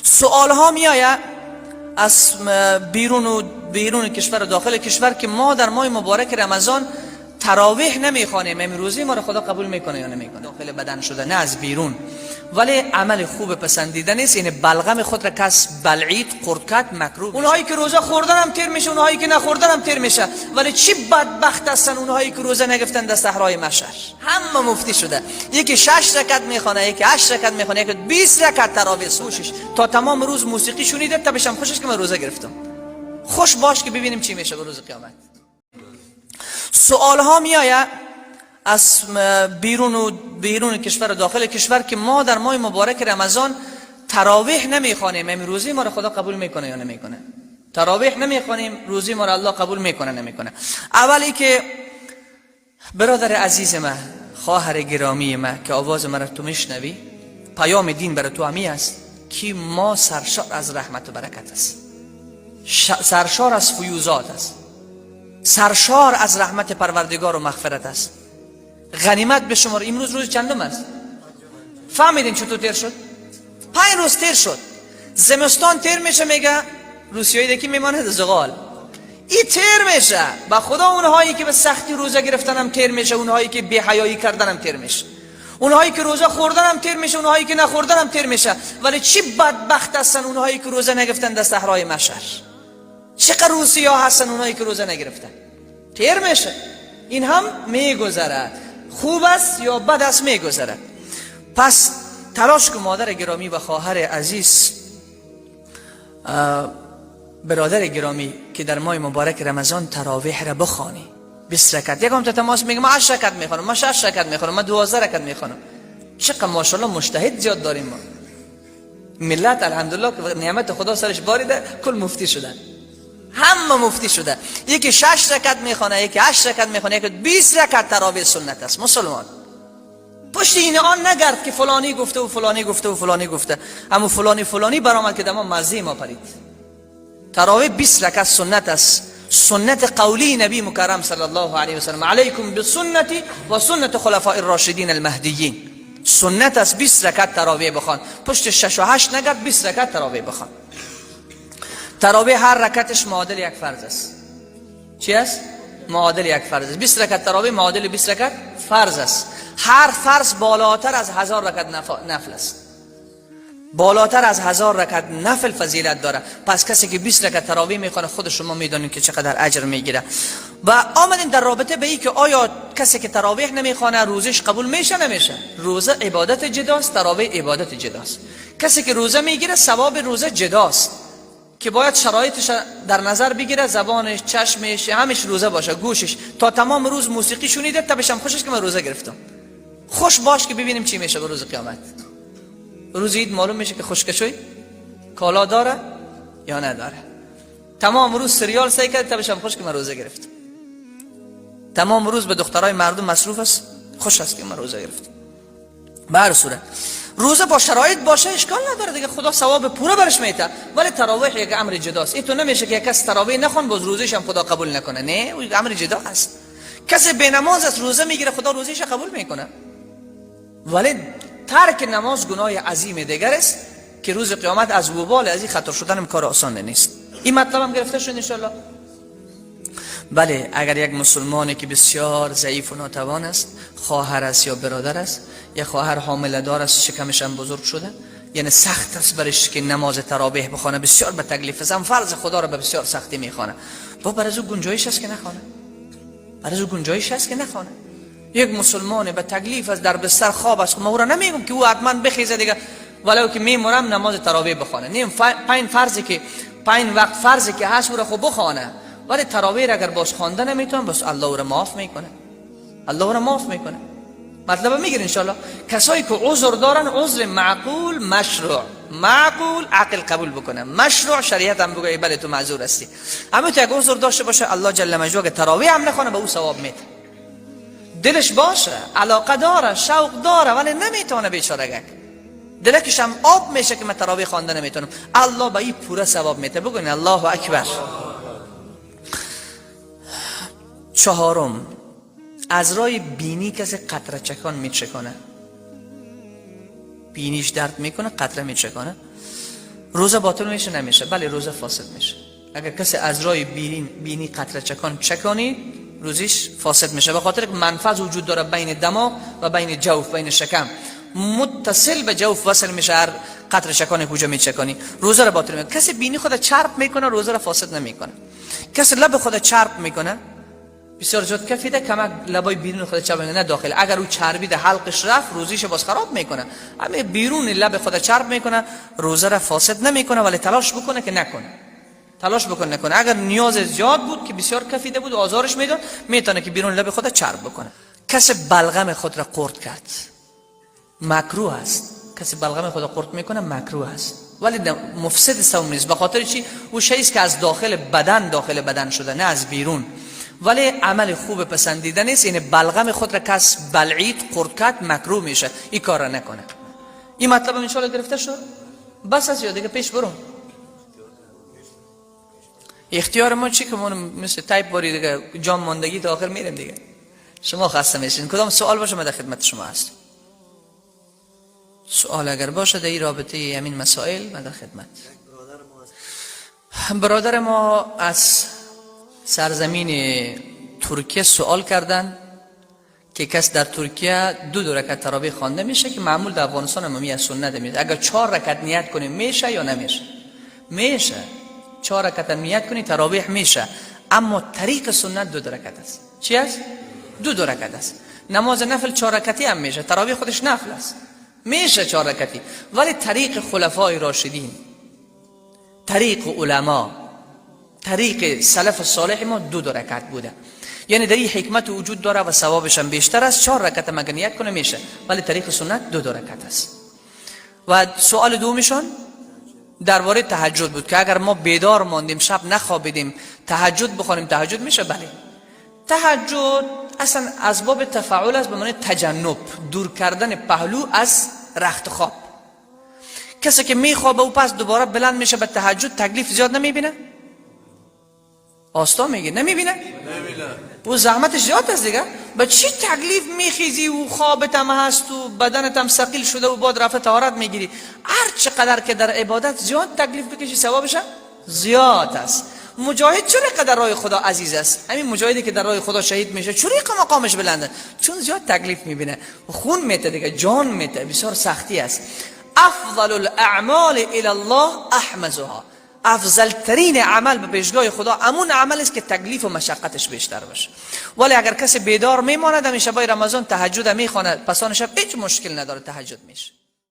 سوال ها میآید از بیرون و بیرون کشور و داخل کشور که ما در ماه مبارک رمضان تراویح نمیخوانیم، امروزی ما را خدا قبول میکنه یا نمیکنه؟ داخل بدن شده، نه از بیرون. ولی عمل خوب پسندیده نیست. یعنی بلغم خود را کس بلعید، قرد، مکروه. اونهایی که روزه خوردن هم تیر میشه، اونهایی که نخوردن هم تیر میشه. ولی چی بدبخت هستن اونهایی که روزه نگرفتن در صحرای محشر. همه مفتی شده، یکی 6 رکعت میخوانه، یکی 8 رکعت میخوانه، یکی 20 رکعت تراویح. خوشش تا تمام روز موسیقی شنیده تا بشم خوشش که من روزه گرفتم. خوش باش که ببینیم چی میشه به روز قیامت. سوال ها میآید از بیرون و بیرون کشور و داخل کشور که ما در ماه مبارک رمضان تراویح نمیخوانیم، امروزی ما را خدا قبول میکنه یا نمیکنه؟ تراویح نمیخوانیم، روزی ما را الله قبول میکنه نمیکنه؟ اولی که برادر عزیز من، خواهر گرامی من که آواز مرا تو میشنوی، پیام دین برای تو همی است که ما سرشار از رحمت و برکت است، سرشار از فیوضات است، سرشار از رحمت پروردگار و مغفرت است. غنیمت به شما. امروز روز چندم است؟ فهمیدین چطور تیر شد؟ 5 روز تیر شد. زمستان تیر میشه، میگه روسیایی دکی میمانه زغال. ای تیر میشه با خدا. اونهایی که به سختی روزه گرفتن هم تیر میشه، اونهایی که بی حیایی کردن هم تیر میشه، اونهایی که روزه خوردن هم تیر میشه، اونهایی که نخوردن هم تیر میشه. ولی چی بدبخت هستن اونهایی که روزه نگرفتن در صحرای محشر. چقدر روسیا هستن اونهایی که روزه نگرفتن. تیر میشه، این هم میگذرد. خوب است یا بد است میگذرد. پس تلاش کن مادر گرامی و خواهر عزیز، برادر گرامی که در ماه مبارک رمضان تراویح را بخوانی، 20 رکعت. یکم تا تماس میگه ما 8 رکعت میخوانم، ما 6 رکعت میخوانم، ما 12 رکعت میخوانم. چقدر ماشاءالله مجتهد زیاد داریم ما ملت. الحمدلله که نعمت خدا سرش باریده، کل مفتی شدن، همه مفتی شده. یکی 6 رکعت میخوانه، یکی 8 رکعت میخوانه، یکی 20 رکعت تراویح سنت است. مسلمان پشت این آن نگرد که فلانی گفته و فلانی گفته و فلانی گفته، اما فلانی فلانی برآمد که دما مزه ما پرید. تراویح 20 رکعت سنت است، سنت قولی نبی مکرم صلی الله علیه و سلم. علیکم بسنتی و سنت خلفاء الراشدین المهدیین. سنت است 20 رکعت تراویح بخوان. پشت 6 و 8 نگرد، 20 رکعت تراویح بخوان. تراویح هر رکعتش معادل یک فرض است. چی است؟ معادل یک فرض است. 20 رکعت تراویح معادل 20 رکعت فرض است. هر فرض بالاتر از 1000 رکعت نفل است، بالاتر از 1000 رکعت نفل فضیلت داره. پس کسی که 20 رکعت تراویح میخوانه، خود شما میدانید که چقدر اجر میگیره. و آمدیم در رابطه به ای که آیا کسی که تراویح نمیخوانه روزش قبول میشه نمیشه؟ روزه عبادت جداست، تراویح عبادت جداست. کسی که روزه میگیره ثواب روزه جداست که باید شرایطش در نظر بگیره، زبانش، چشمش، همش روزه باشه، گوشش. تا تمام روز موسیقی شنیده تا بشم خوشش که من روزه گرفتم. خوش باش که ببینیم چی میشه به روز قیامت. روز عید معلوم میشه که خوشکشوی کالا داره یا نداره. تمام روز سریال سعی کرد تا بشم خوش که من روزه گرفتم. تمام روز به دخترای مردم مصروف است، خوش است که من روزه گرفتم. به هر صورت روزه با شرایط باشه اشکال نداره دیگه، خدا ثواب پوره برش میده. ولی تراویح یک امر جداست. این تو نمیشه که کس تراویح نخوان باز روزش هم خدا قبول نکنه. نه، او یک امر جدا است. کسی به نماز است روزه میگیره، خدا روزش قبول میکنه. ولی ترک نماز گناه عظیم دیگر است که روز قیامت از وبال از این خطر شدن کار آسان نیست. این مطلب هم گرفته شد انشالله. بله، اگر یک مسلمانی که بسیار ضعیف و ناتوان است، خواهر است یا برادر است، یا خواهر حامله دار است، شکمش هم بزرگ شده، یعنی سخت است برش که نماز تراویح بخوانه، بسیار به تکلیف است، هم فرض خدا را به بسیار سختی میخوانه، با بر از او گنجایش است که نخوانه، بر از او گنجایش است که نخوانه. یک مسلمان به تکلیف است، در بستر خواب است، ما او را نمیگم که او حتما بخیزه دیگه ولو که میمرم نماز تراویح بخوانه. نه، پنج فرضی که 5 وقت فرضی که هست او را خب بخوانه، ولی تراویح را اگر باز خوانده نمیتونه، باز الله او را معاف میکنه، الله او را معاف میکنه. مطلب میگیره انشالله. کسایی که عذر دارن، عذر معقول مشروع، معقول عقل قبول بکنه، مشروع شریعت هم بگه بله تو معذور هستی. اما تو اگه عذر داشته باشه، الله جل مجده که تراویح هم نخوانه به او ثواب میده. دلش باشه، علاقه داره، شوق داره، ولی نمیتونه بیچاره، دلکش هم آب میشه که من تراویح خوانده نمیتونم، الله به این پوره ثواب میده. بگوین الله اکبر. چهارم، از رای بینی کسی قطره چکان میچکانه، بینیش درد میکنه، قطره میچکانه. روزه باطل میشه نمیشه؟ بله، روزه فاسد میشه. اگر کسی از راه بینی قطره چکان چکانی، روزیش فاسد میشه، به خاطر که منفذ وجود داره بین دماغ و بین جوف، بین شکم، متصل به جوف وصل میشه. هر قطره چکان کجا میچکانی، روزه رو باطل میکنه. کسی بینی خود چرب میکنه، روزه رو فاسد نمیکنه. کسی لب خود چرب میکنه، بسیار زیاد کفیده کمک لبای بیرون خود چرب میکنه، نه داخل. اگر او چربی ده حلقش رفت، روزیش باز خراب میکنه. همه بیرون لب خود چرب میکنه، روزه رو فاسد نمیکنه، ولی تلاش بکنه که نکنه، تلاش بکنه نکنه. اگر نیاز زیاد بود که بسیار کفیده بود و آزارش میداد، میتونه که بیرون لب خود چرب بکنه. کسی بلغم خود را قورت کرد، مکروه است. کسی بلغم خود را قورت میکنه، مکروه است، ولی مفسد صوم نیست. به خاطر چی؟ او شیء است که از داخل بدن داخل بدن شده، نه از بیرون، ولی عمل خوب پسندیده نیست. یعنی بلغم خود را کس بلعید، قورت کرد، مکروه میشه، این کار را نکنه. این مطلب ان شاء الله گرفته شد، بس است یا دیگه پیش برو؟ اختیار ما چی که ما مثل تایپ باری دیگه جام ماندگی تا آخر میریم دیگه. شما خسته میشین. کدام سوال باشه، من در خدمت شما هستم. سوال اگر باشه در این رابطه همین مسائل، من در خدمت. برادر ما از سرزمین ترکیه سوال کردن که کس در ترکیه دو رکعت تراویح خوانده میشه که معمول در افغانستان هم از سنت میشه، اگر 4 رکعت نیت کنیم میشه یا نمیشه؟ میشه. 4 رکعت نیت کنی تراویح میشه، اما طریق سنت 2 رکعت است. چی است؟ دو رکعت است. نماز نفل 4 رکعتی هم میشه، تراویح خودش نفل است، میشه 4 رکعتی، ولی طریق خلفای راشدین، طریق علما، طریق سلف صالح ما 2 رکعت بوده. یعنی در این حکمت وجود داره و ثوابش هم بیشتر است. 4 رکعت مگر نیت کنه میشه، ولی طریق سنت 2 رکعت است. و سوال دومشان درباره تهجد بود که اگر ما بیدار ماندیم، شب نخوابیدیم، تهجد بخوانیم، تهجد میشه؟ بله، تهجد اصلا از باب تفاعل است، به معنی تجنب، دور کردن پهلو از رخت خواب. کسی که میخوابه و پس دوباره بلند میشه به تهجد، تکلیف زیاد نمیبینه؟ آستا میگه نمیبینه؟ نمیبینه. و زحمتش زیاد است دیگه. با چی تکلیف میخیزی و خوابت هم هست و بدنت هم ثقیل شده و بعد رفته طهارت میگیری. هر چقدر که در عبادت زیاد تکلیف بکشی، ثوابش زیاد است. مجاهد چرا قدر راه خدا عزیز است؟ همین مجاهدی که در راه خدا شهید میشه چرا مقامش بلنده؟ چون زیاد تکلیف میبینه، خون میته دیگه، جان میته، بسیار سختی است. افضل الاعمال الی الله احمزها، افضل ترین عمل به پیشگاه خدا امون عمل است که تکلیف و مشقتش بیشتر باشه. ولی اگر کسی بیدار میماند، همین شبای رمضان تهجد میخواند، پس آن شب هیچ مشکل نداره، تهجد میشه.